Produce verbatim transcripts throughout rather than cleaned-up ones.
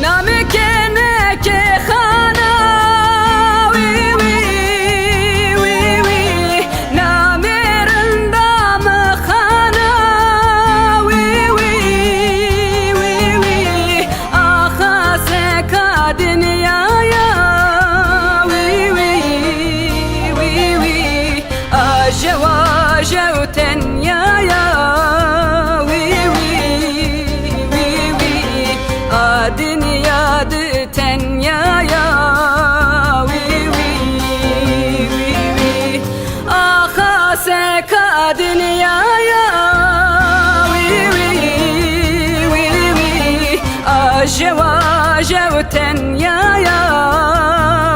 Namê keneke xana, wî, wî, wî, wî. Namê rinda mi xana, wî, wî, wî, wî. Axa seka dinyaya, wî, wî, wî, wî. Ajew, ajew tenyaya, wî, wî, wî, wî. A dinya di tenyaya, wî, wî, wî, wî. Axa seka dinyaya, wî, wî, wî, wî. Ajew, ajew tenyaya,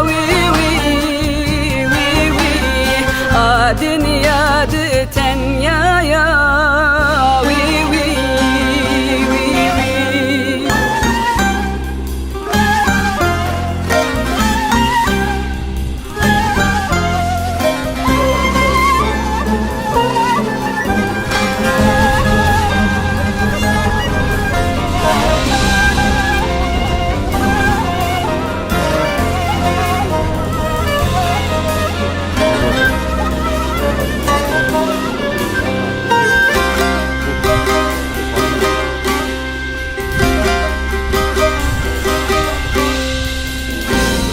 wî, wî, wî, wî. A dinya di tenyaya, wî, wî, wî, wî.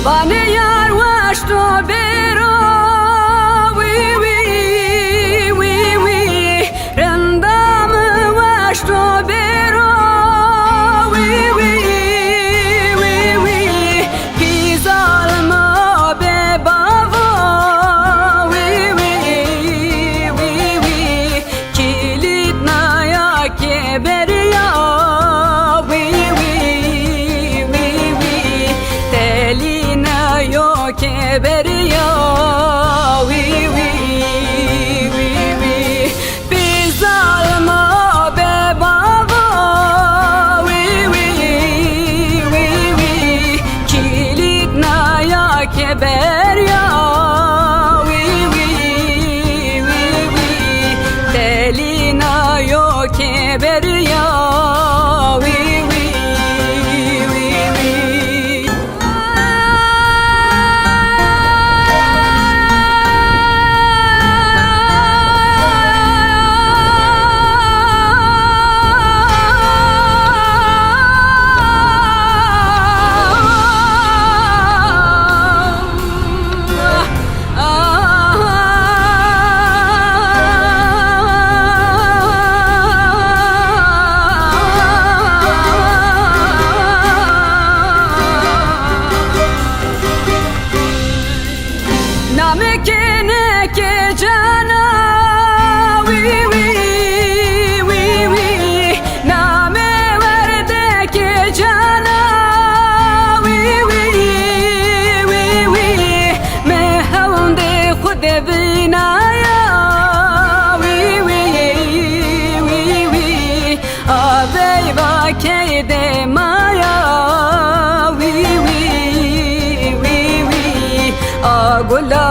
Vanê yar waşto bêro, wî, wî, wî, wî. Rinda mi waşto bêro, wî, wî, wî, wî. Pî zalimo bê bavo, wî, wî, wî, wî. Kilît naya ke beriya, wî, wî, wî, wî. Telî nayo ke beriya, wî, wî, wî, wî. Pî zalimo bê bavo, wî, wî, wî, wî. Kilît naya ke beriya, wî, wî, wî, wî. Telî nayo ke beriya, wî, wî, wî, wî. Namê keneke cana, wî, wî, wî, wî. Namê werdeke cana, wî, wî, wî, wî. Mi hewndê xwu de vînaya, wî, wî, wî, wî. A veyva key de maya, wî, wî, wî, wî. A gula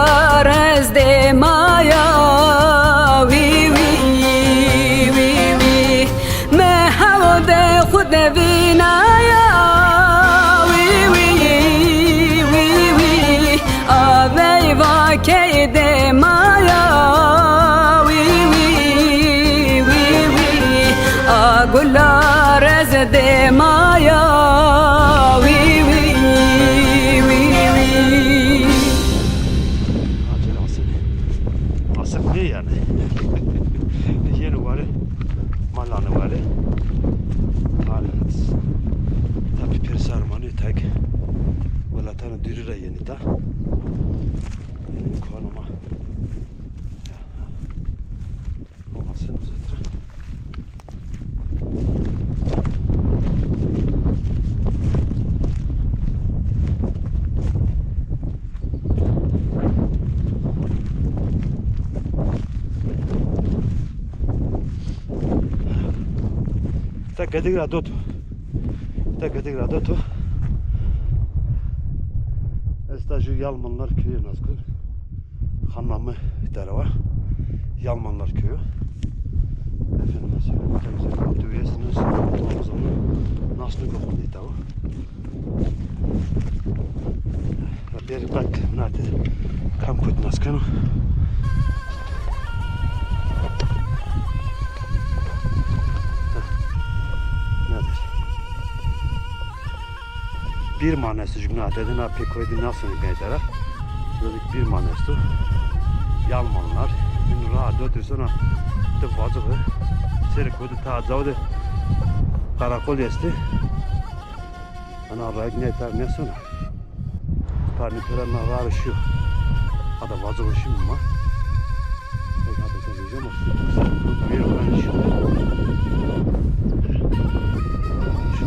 rez de maya, wî, wî, wî, wî. Mi hewndê xwu de vînaya, wî, wî, wî, wî. A veyva key de maya, wî, wî, wî, wî. A gula rez de maya, wî, wî, wî, wî. Acele asık. Asık ne yani? Yeni varı. Malanê ware. Tabi persar manê tag. Welatano dûrî ra yenê ta. Yanî kono ma. Olmasın zaten. Ta gedik ra doto. Ta gedik ra doto. Esta ju Yalmanlar köyü nazkun. Hanmamı dere var. Yalmanlar köyü. Efendime söyleyeyim, tam güzel. Altı üyesiniz. Nasıl bir konu değil, tamam. Bak, nate kam kotî nas keno. Nedir? Bir man esto, çünkü nate de na pê koyê de nasıl bir tara. Böyle bir man esto. Yalmanlar. Şimdi rahat otur sonra de vazı. Seri koydu ta cawo de karakol esti. Ana rayık ne tar ne sonra. Parni pera na rarışıyor. Hada vazı hoşum ma. Peki hada sen diyeceğim o. Bir ben şu. Şu.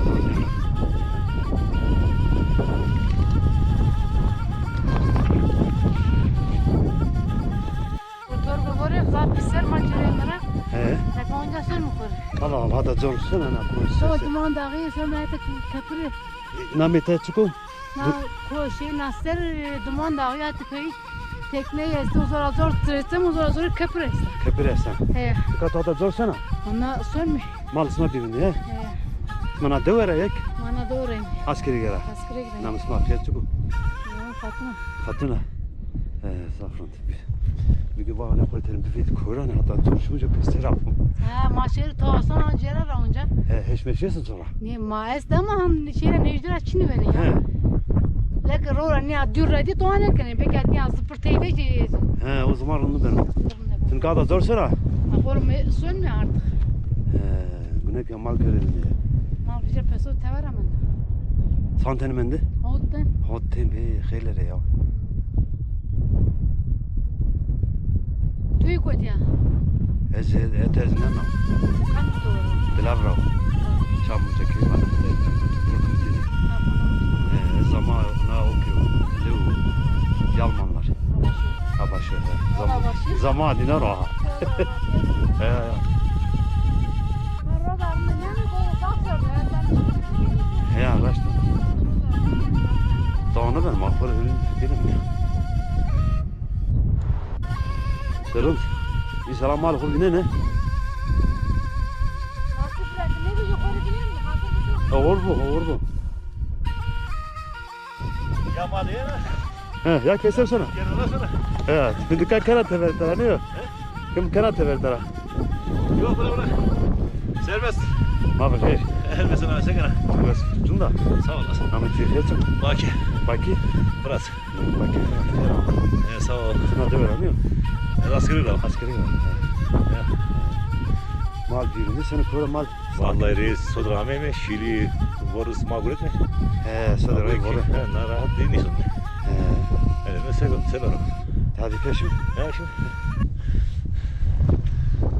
Motor bivore, xap ser ma cire mira. He. Tek onca sen mi kur? Tamam, hada cor sen ana kur. So duman dağı, so mete kepire. Namê te çik o? Na ko şey, na ser, e, Duman Dağı ya tipey. Tekne esto, zora zor tırtım, zora zor kepir esto. Kepir esto. He. Ka to da zor sena? Ona son mi? Mal sona birini, he? He. Mana dewera yek? Mana dewera. Askeri gera. Askeri gera. Namı sma, piyat çik o? Ya, Fatma. Fatma. He, safran. Bir, bir gün bana koytarım bir fit koran, hatta duruşumca pistera. Ha, ma şehir to aslan cera ra onca. He, heş meşesin sonra. Ne, ma est ama han şehre nejdira çini beni ya. He. Lek rora ne dür redi to ne kene, peki ne zıpır teyde ki. He, o zaman onu ben. Tın kada zor sera. Ha, korum son mi artık? He, güne pya mal görelim ya. Mal bize peso tever aman. Santen mende? Hotten. Hotten be, xeylere ya. Tui kotî ya? Ez, ez, ez nena. Kam to? Dilav ra. Çamlıca köyü var. Burada bir tane. Ha, tamam. E, zama na o ki, Lew, Yalmanlar. Abaşı. Abaşı, he. Zama, zama dina ra. He, he. He, ya, raşt. Tamam, ben mahfur ürün dedim ya. Dedim, bir selam mal kul ne ne? Nasıl bırakın? Ne bir yukarı bilir mi? Hazır mısın? Olur bu, olur bu. Ya mal ya. He, ya keser sana. Gel ona sana. He, şimdi dikkat kara tever tara ne yok? He? Kim kara tever tara? Yok, bırak, bırak. Serbest. Abi, hayır. Her mesela sen gel. Serbest. Tutun da. Sağ olasın. Ama ki, geçin. Baki. Baki. Burası. Baki. He, sağ ol. Sana da veremiyor. E, askeri de. Askeri de. Ya. Mal birinde seni koru mal. Vallahi reis, sodra ameme, şili, vorus ma guret mi? He, sodra reis, vorus. He, na rahat değil mi şimdi? He. Öyle mi? Sever, severim. Hadi peşin. He, şimdi.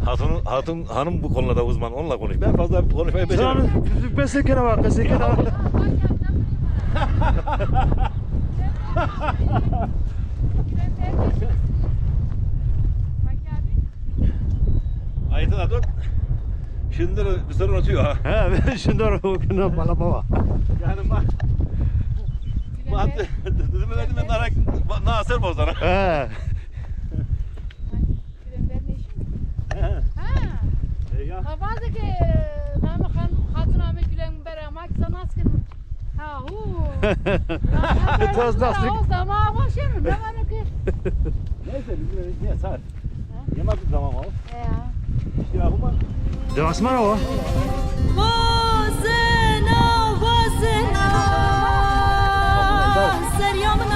Hatun, hatun hanım bu konularda uzman, onunla konuş. Ben fazla konuşmayı beceremem. Sen, sen kere var, sen kere var. Ayet'in adı. Şimdi bir sorun atıyor ha. He, ben şimdi o günden bana baba. Yani ma, ma, dedim, dedim, ben na ser bozana. He. Gülen berne işi mi? He. Ha. E, ya. Ha, bazı ki, e, namı han, hatun ame gülen bere, ama ki sana askin. Ha, hu. Taz nasıl? O zaman ama şey mi? Ne var ki? Neyse, bizim ne saat? Ha? Yemek zaman var. Ya. İşte ya, bu var. Devas mı o? Wazena, wazena, serya min a,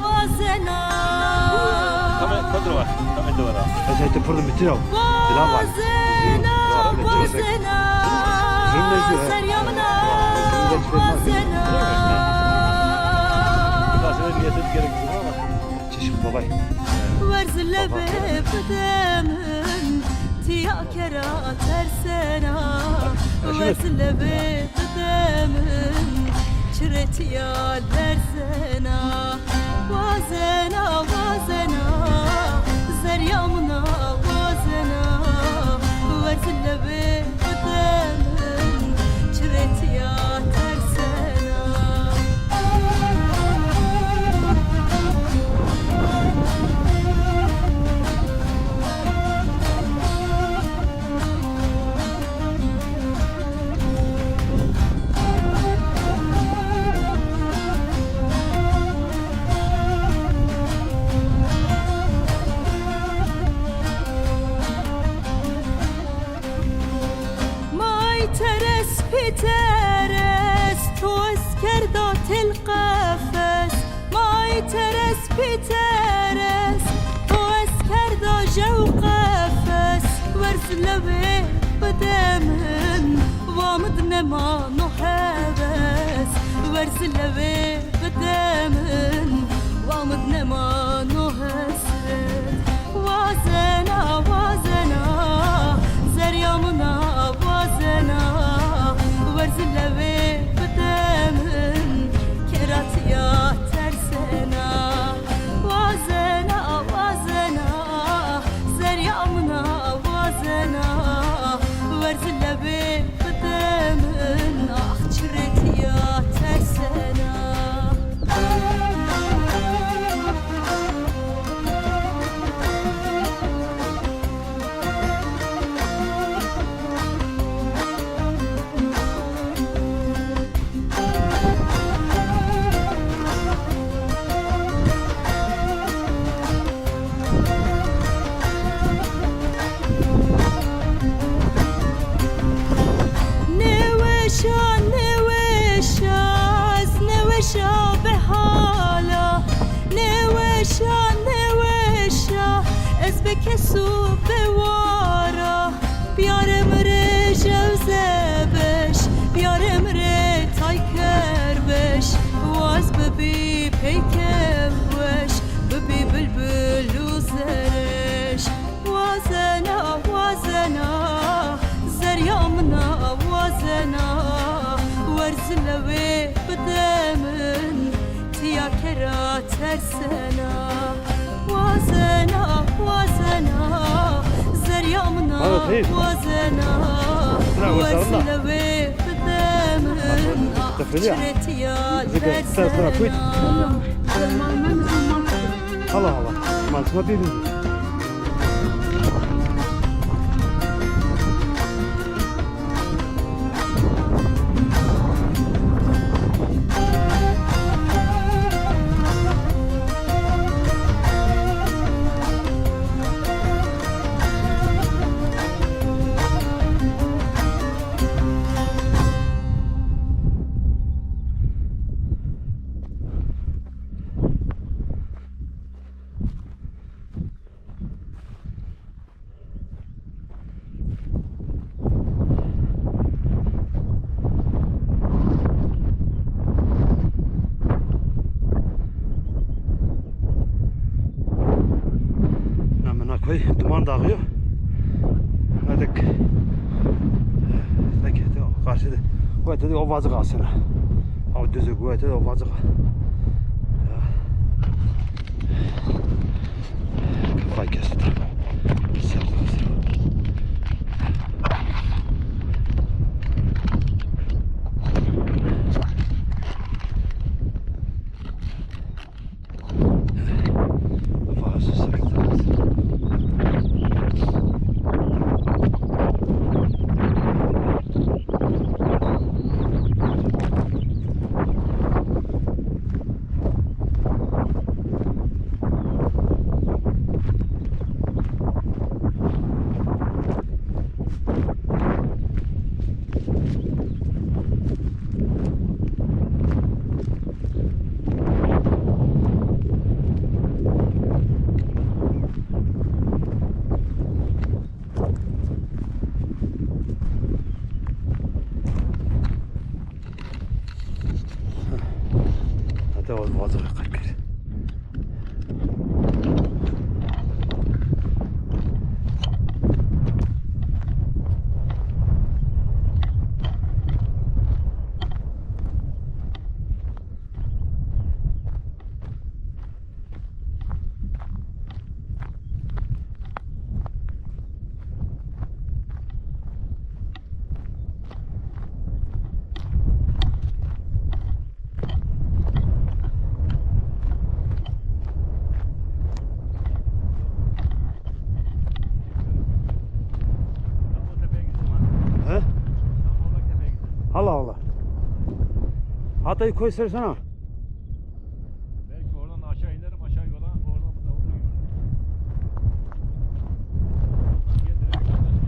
wazena. Tamam, tamam, tamam, tamam. Ez ete purdum bitir o. Dilan var. Wazena, wazena, serya min a, wazena. Çeşit babay. Werz lebe bide min, tiya kera tersena. Werz lebe bide min, çire tiya lerzena. Wazena, wazena, zerya min a wazena. Werz lebe bide min, çire tiya tersena. Til qefes, may teres pî teres, to ez kerda jew qefes. Werz lewê bide min, wa mi di nemano heves. Werz lewê bide min, wa mi di nemano hesret. Wazena, wazena, zerya min a, wazena. Werz lewê bide min, kera tîya tersena. Wazena, wazena, zerya min a, wazena. Werz lewê bide min, ax çi rê tîya tersena. Nêweşa, nêweşa, ez nêweşa be hala. Nêweşa, nêweşa, ez be kes û be wara. Biyarê mi rê jewze beş, biyarê mi rê tay kerbeş. Waz bibî peyke weş, bibî bilbil û zereş. Wazena, wazena, zerya min a, wazena. Werz lewê bide min, tîya kera tersena. Wazena, wazena, zerya min a, wazena. Werz lewê bide min, ax çi rê tîya tersena. Hala, hala. Mantıma bir. Na, mi na koy Duman Dağı yo. Adık. Nek de karşıda. Kuvvete de o vazı kalsın. Ama düzü kuvvete de o vazı kal. Ya. Kafayı kesti. Sağ ol. Hadi oğlum, hazır kalk. He? Hala hala. Hatta koy sersene. Belki oradan aşağı inerim, aşağı yola, oradan bu tarafa giderim. Oradan gel, direkt oradan gel.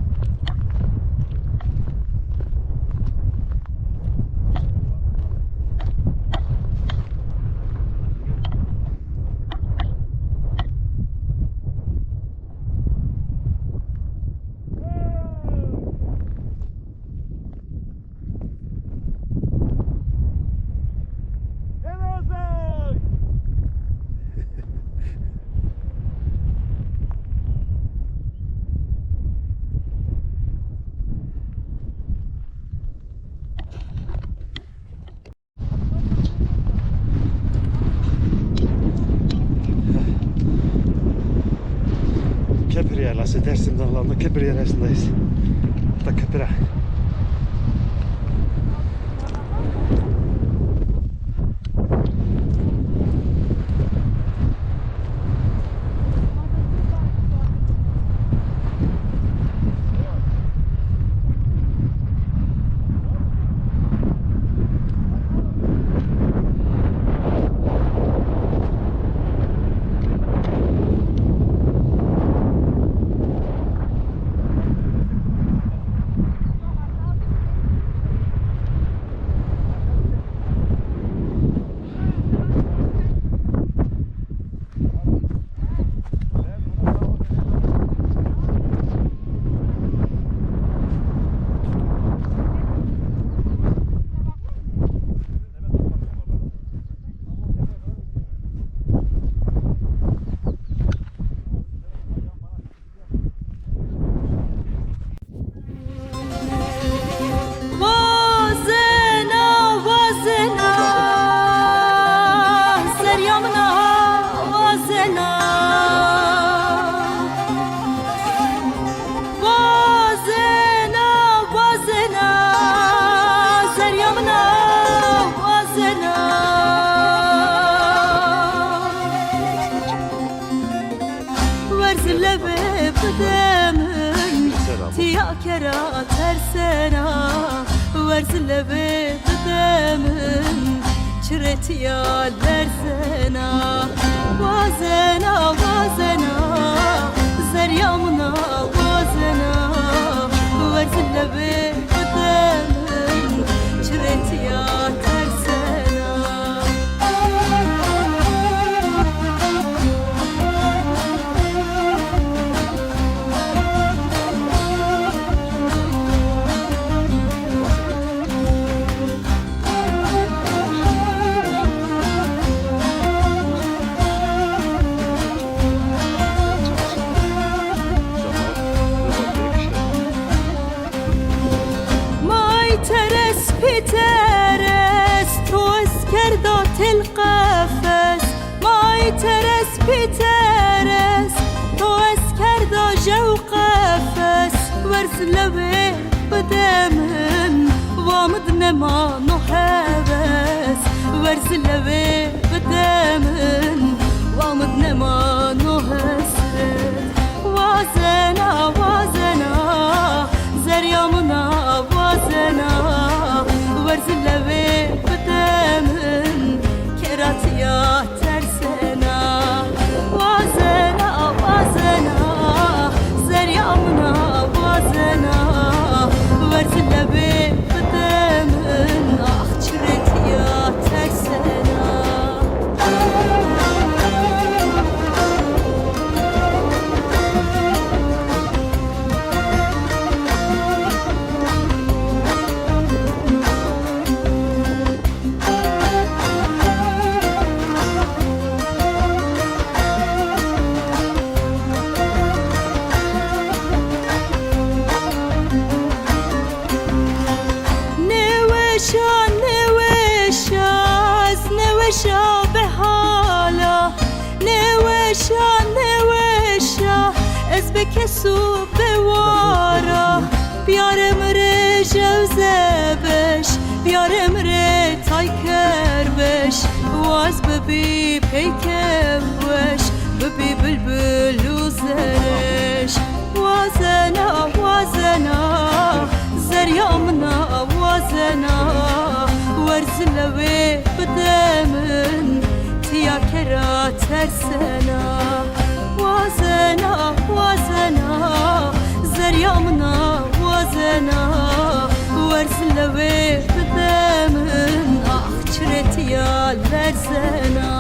Lasê Dersim Dağları'nda köprü arasındayız. Hatta köprü. Wazena, wazena, zerya min a, wazena. Wazena, wazena, zerya min a, wazena. Werz lewê bide min, tiya kera tersena. Werz lewê bide min, çirê tiya lerzena. Wazena, wazena, zerya min a, wazena. Werz lewê bide min, çirê tiya tersena. May teres, pî teres, to ez kerda til qefes. May teres, pî teres, to ez kerda jew qefes. Werz lewê bide min, wa mi di nemano heves. Werz lewê bide min, wa mi di nemano hesret. Wazena, wazena, zerya min a, wazena. Werz lewê bide min, kera tiya tersena. Wazena, wazena, zerya min a, wazena. Werz lewê bide min, ax çirê tiya tersena. Nêweşa, nêweşa, ez nêweşa be hala. Nêweşa, nêweşa, ez be kes û be wara. Biyarê mi rê jew zebeş, biyarê mi rê tay kerbeş. Waz bibî peykeweş, bibî bilbil û zereş. Wazena, wazena, zerya min a, wazena. Werz lewê bide min, tiya kera tersena. Wazena, wazena, zerya min a, wazena. Werz lewê bide min, ax çirê tiya lerzena.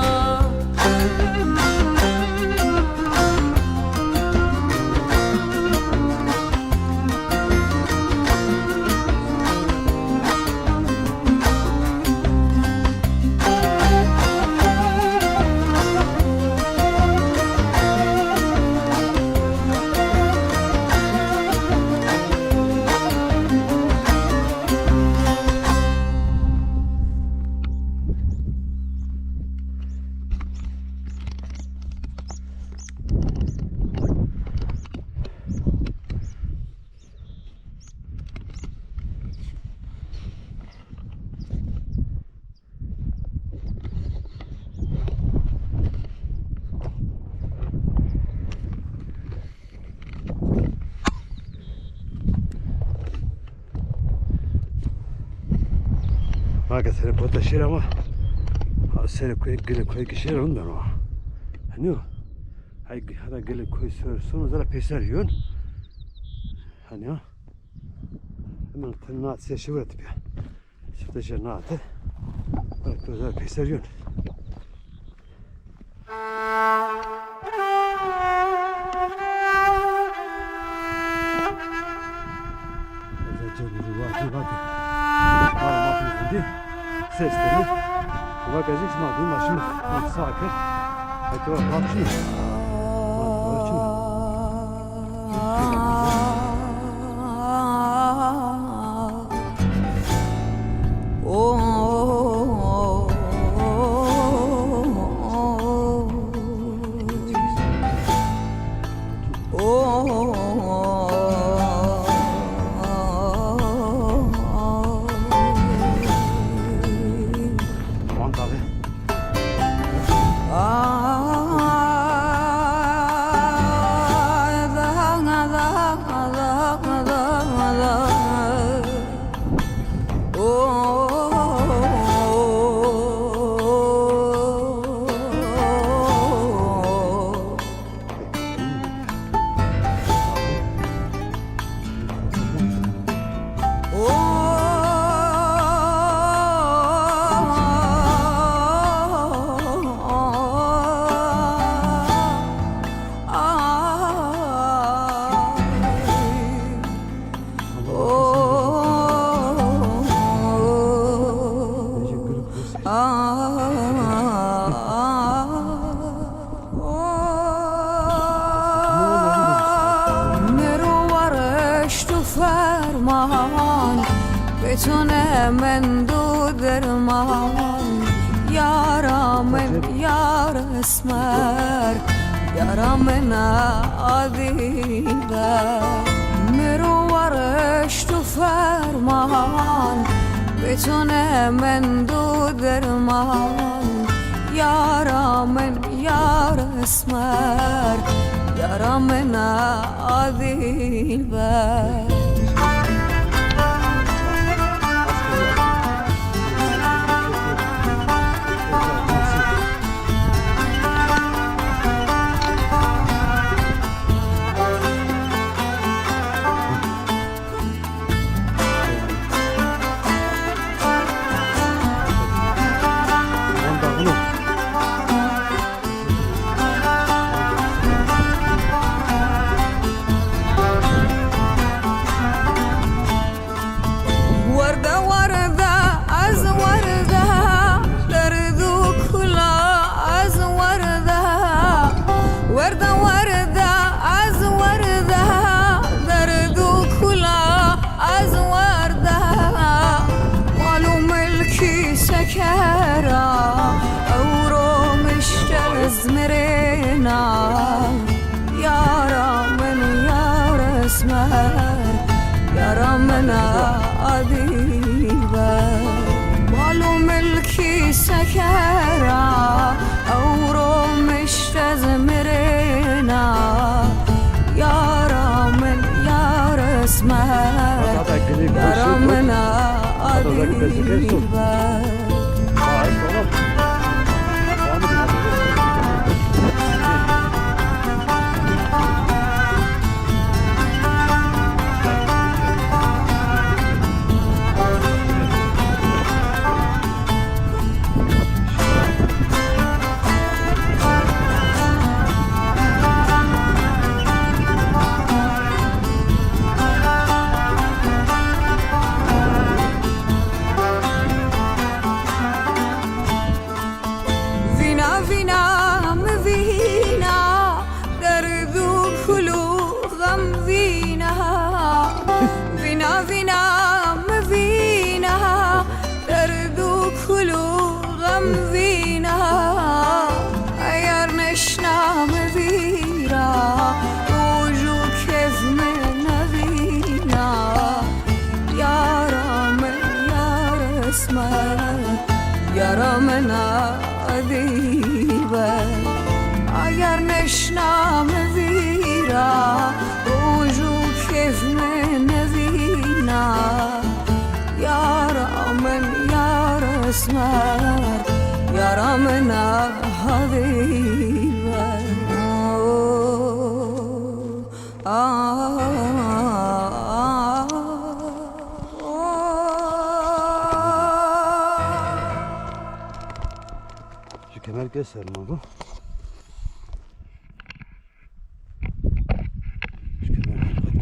Ke serê kota şêr ama, ha, serê koyê, gilê koyê ke şêr rind beno. Hanî yo? Hay, hata gilê koyê ser, sono zara peyser yon. Hanî yo? Hemen ten na se şewre tipiya. Sifte şer na te. Bak, zara peyser yon. Mi ro war eşt û ferman, bê to nêmendo derman. Yara min, yar esmer, yara min a dîlber. Mi ro war eşt û ferman, bê to nêmendo derman. Yara min, yar esmer, yara min a dîlber. Werde werde ez werde, derd û kula ez werde. Werde werde ez werde, derd û kula ez werde. Mal û milkî sekera, ewro mişte ez mirêna. Yara min, yar esmer, yara min a dîlber. Mal û milkî sekera, ewro mişte ez mirêna. Yara min, yar esmer, yara min a dîlber. Vîna vîna mi vîna, derd û kul û xem vîna. Vîna vîna mi vîna, derd û kul û xem vîna. Eger neşna mi vîra, roj û kêf mi nevîna. Yara min, yar esmer, yara min a dîlber. Eger neşna mi vîra, roj û kêf mi nevîna. Yara min, yar Esmer, yara min a havî ver. Ah, ah, ah, ah. Şu kemer kes ser ma bu. Şu kemer kapat.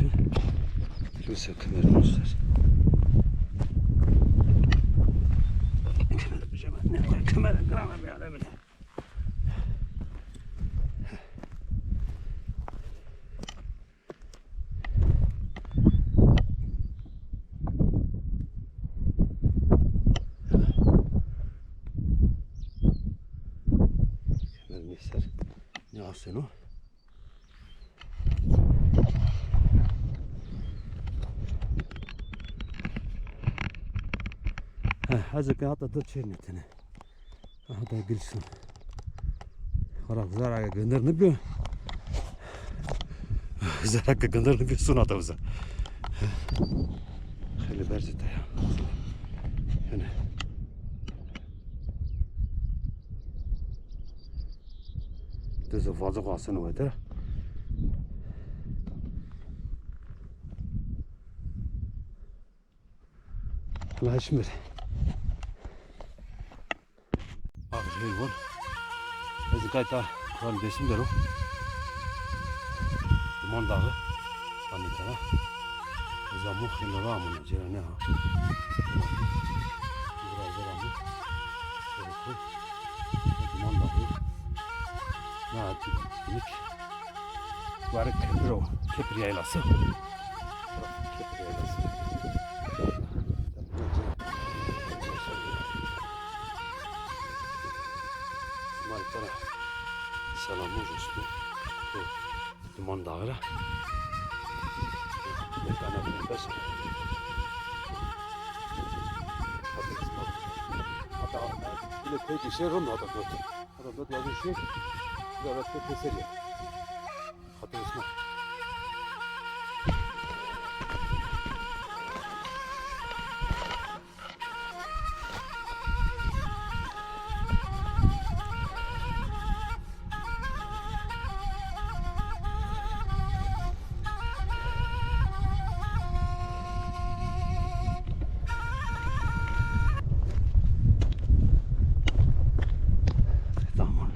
Şu kemer göster. Kemer, kemer, kemer, kemer, kemer. Kemer nêser. Ne aseno? He, ez ke hata do çêrnê tene. Aha da gilson. Xora zara ke gindir nibiyo. Zara ke gindir nibiyo, sun hata uza. Xeylê berzê ta ya. Hene. Dizo fazla xo aseno wete ra. La şimdi. Bak, şey var. Ez kayta kral desin dero. Duman Dağı. Anlatana. Zamu xilra amına, cera ne ha? Biraz da ramu. Duman Dağı. Ne yapayım? Minik. Warê Kepir o. Kepir yaylası. Kepir yaylası. Sima rê tera selamû roştu. Duman Dağı ra. Mekana beş. Hatta bile koy bir şey rom hatta dört. Hatta dört yazın şey. Bir ara pek keser ya. Hatırlıyorsun ha. Tamam.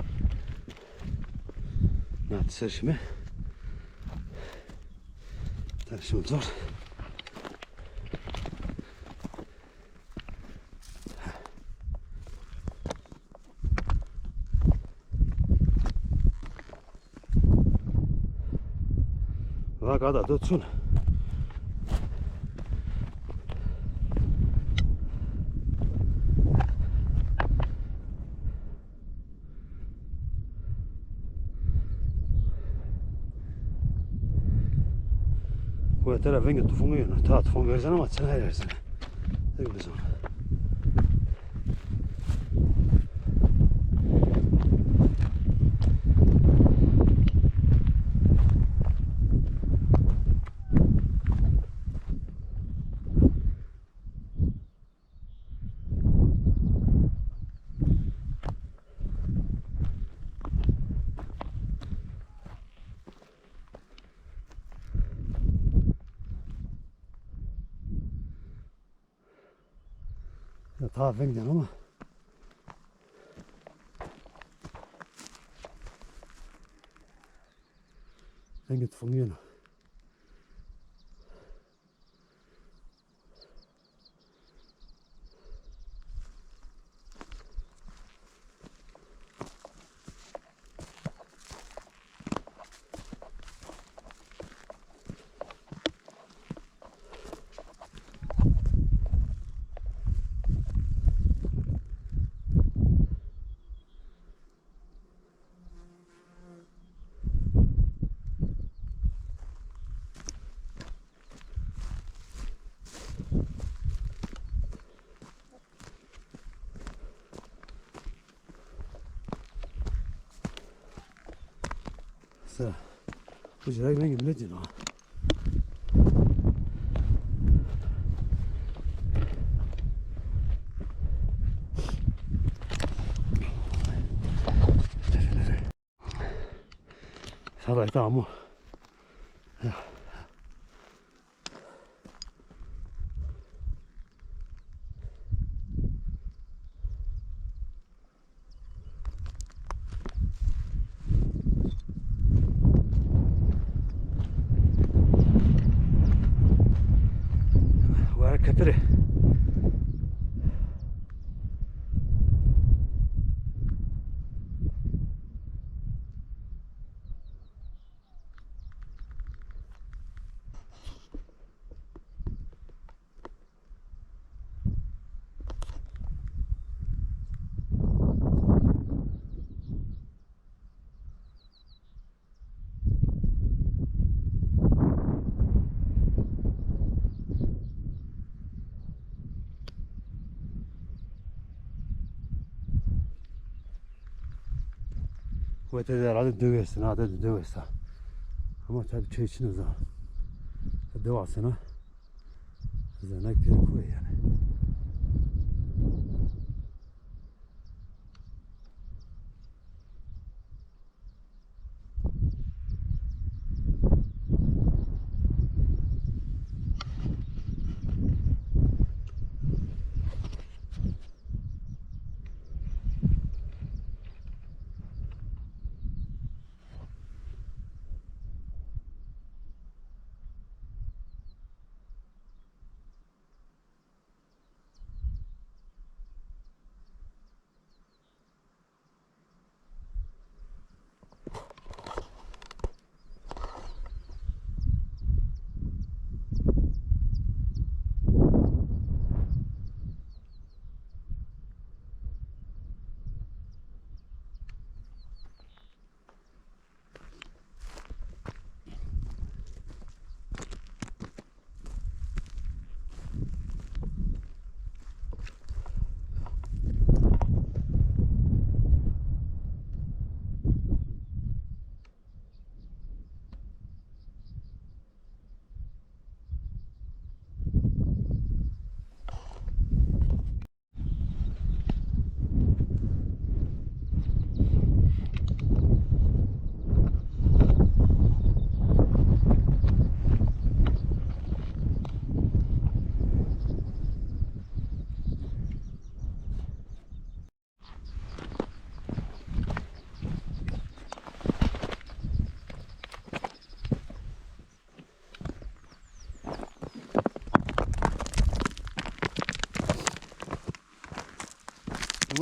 Na ser şime. Tane şime zor. Vaka da do çun. Wete ra vengê tufongî yeno. Ta tufong erzeno ama çina her erzeno. Tek bizon. Ya ta veng den ama. Vengê tufongî yeno. Sera. Bu cira vengê miletî no. Tara ita amo. Were kepirê. Wete de herhalde dew esta, na de de dew esta. Ama tabii çay için o zaman. Dew asena. Zenek pêro koyê yanî.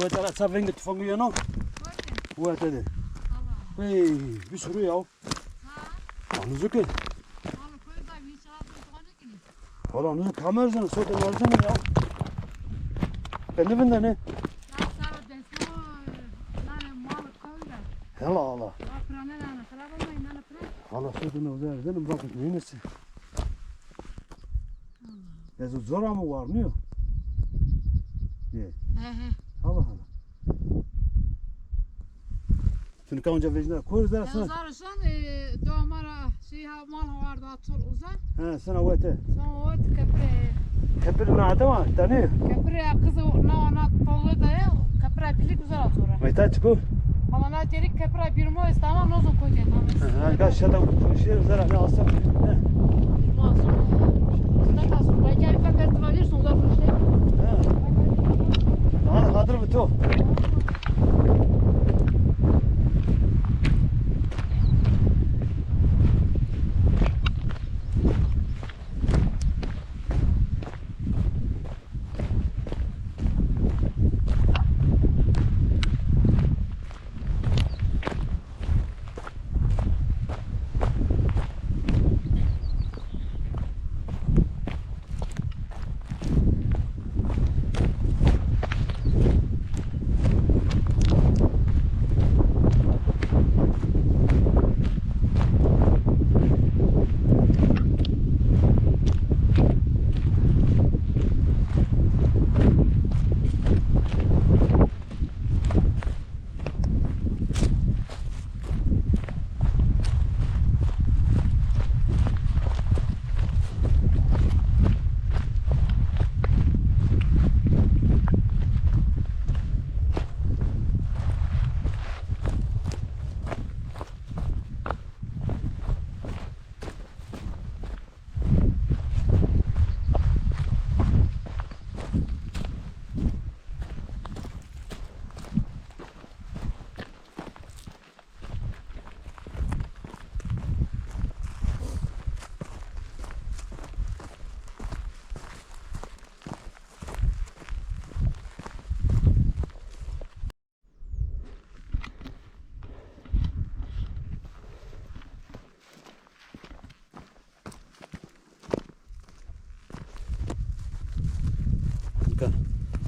Wete ra ça vengê tufangu yeno? Wete de. Hey, bir sürü ya. Anuzuk e. Hala anuzuk kamer zeno, sote merzen ya. Beni vindene. Hala hala. Hala sote ne güzel, canım, bakın, neyse. Ez zor ama var, niyo? Ye. He he. Allah Allah. Tu nika onca vecna kor zara sana. Zara son, e, do amara şey ha, mal ha vardı, atol uzan. He, sana wete. Son wet kepre. Kepre na adama, tane? Kepre kızı na, na tolu da ya, kepre bilik uzara sonra. Meyta çıkı? Ama na terik kepra birmo est ama nozon kocê name. Ha, ga şata şey zara ne alsa. Birmo aso. Sta kaso, bacar fakat valir son da işte. Ha. Ha, hadır bu to.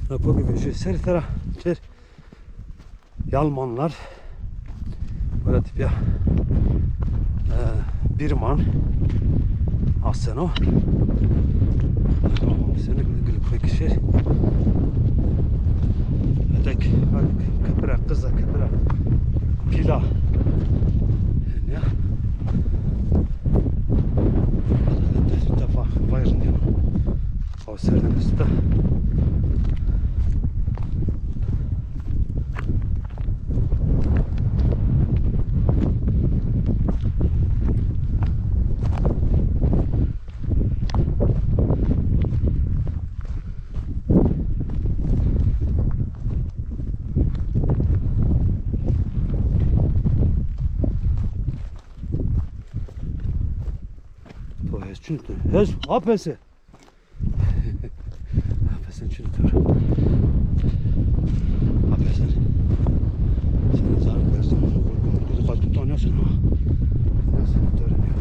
Na kokê vejîyo ser tera çer. Yalmanlar. Böyle tipya, e, Birman. Aseno. Seni gülüp pekişir. Ötek, bak, kıpıra, kıza, kıpıra. Pila. Ne? Defa, vayır ne? O serden üstte. To hes çün tu. Hes apese. Apesen çün tu. Apesen. Sen zar dersin. Kuzu kalkıp tanıyorsun ha. Nasıl dönüyor?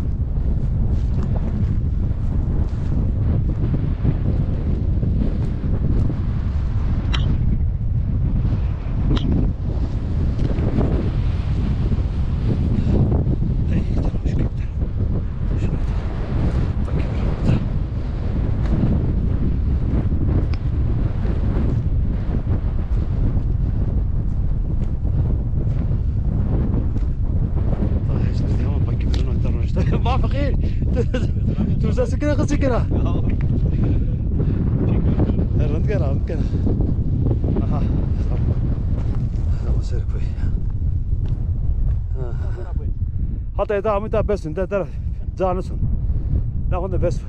Ma fekî, tu zesî kira, qisî kira. Rind kena, rind kena. Aha. Ama ser koy. Aha. Hata eda amita besin, de der canısın. Ne onda bes.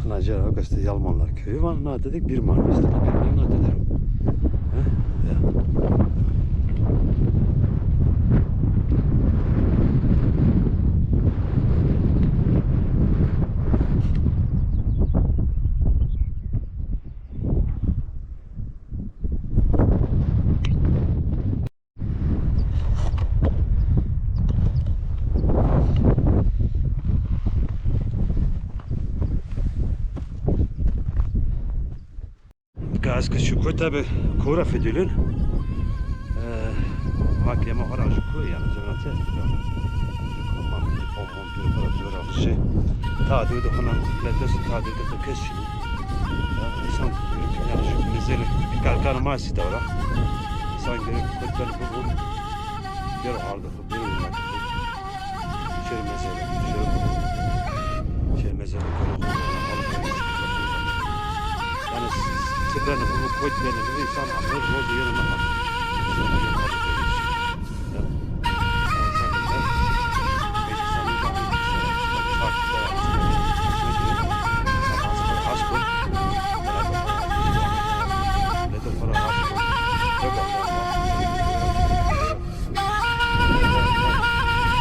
Nacer, bak işte Yalmanlar köyü var. Ne dedik? Bir Mart işte. Bilmem ne dedim. He? Ya. Gaz kişi koy tabi kora fedilin. Ee, hak yeme hora şu koy yani cemate. Tamam, tamam, bir para bir şey. Ta diyor da ona letes ta diyor da kes şimdi. Ya, insan yani şu mezeli bir kalkan masi de var. İnsan gerek koydan bu bu. Bir ardı. Şêr mezele, şêr, şêr mezele. Yani, sibene, bu koyt beni, bu insan ahir, roz yerine bak.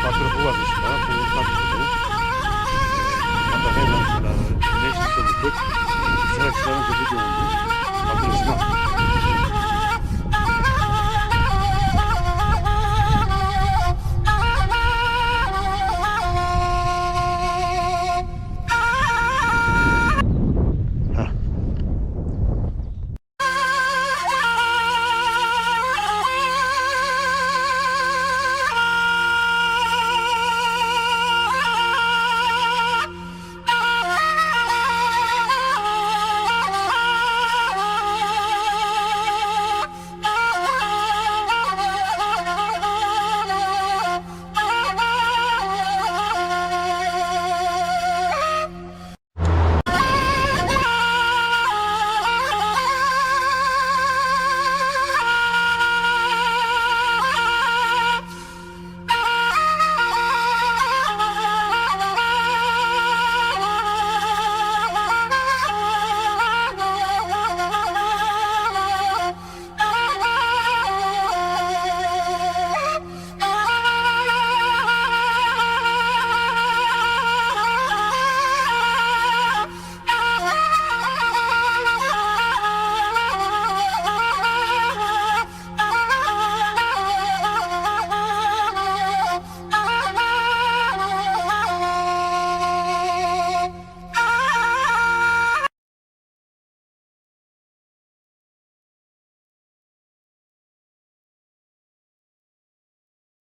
Fatura bu vazgeçti, ha? Bu tatlı bu. Hatta hemen, e, neşte bu. Sıra çıkarınca bu da oldu. Fatura çıkmaz.